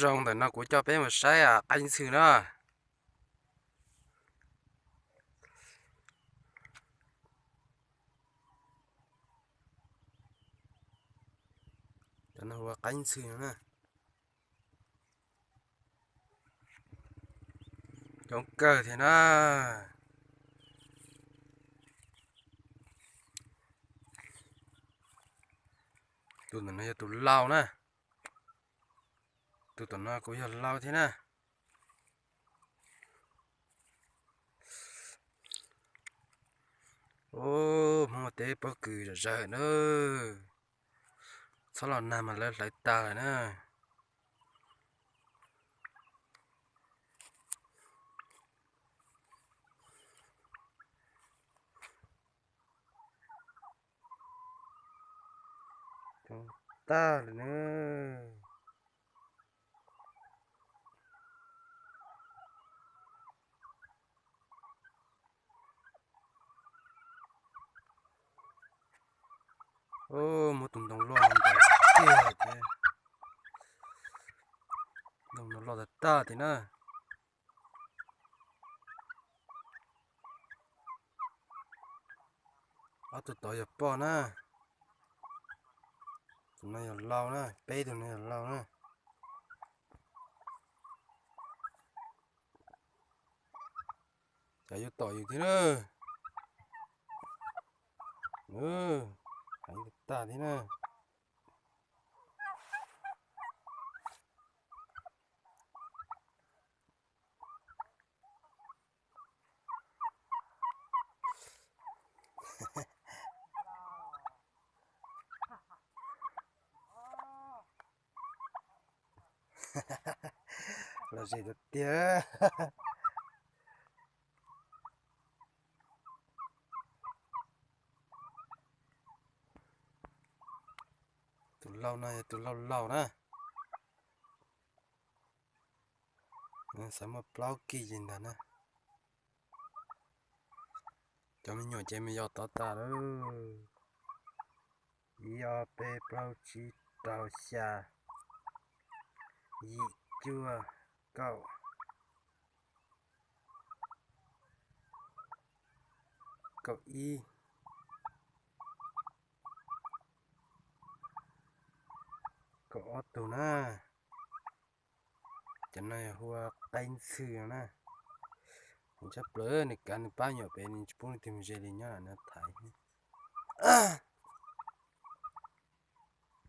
Zoo, ntawm no kuv coj peb mus saib qaib ntxhw na. Cov no ua qaib ntxhw no na. Coob kawg thiab na. Tus ntawm no yog tus laus na. Tus tom no kuj yog laus thiab na. Ub, Hmoob ua teb pob kws zom zaws na. Txhob los nag mas lawv hlawv tag lawm na. Coob tag lawm na. Ub, muab tus ntoo loj no ntawd tiag tiag. Ntoo no loj tag tag tiag na. Ob tug tod yog poj na. Tus no yog laus na, peb tug no yog laus na. Cas yuav tom yus thiab na. Heev tag thiab na. Los zem tiag tiag. Tus laus no yog tus laus laus na. Xav muaj plaub kis ntag na. Cov me nyuam ces me yos tod tas lawm. Ib ob peb plaub tsib rau xya, yim cuaj, kaum, kaum ib, kaum ob tug na. Cov no yog hu ua qaib ntxhw no na. Heev tshaj plaws, nws kav nws pab nyuam pem nws tsis pub leej twg mus ze li, nyob lam no thaiv.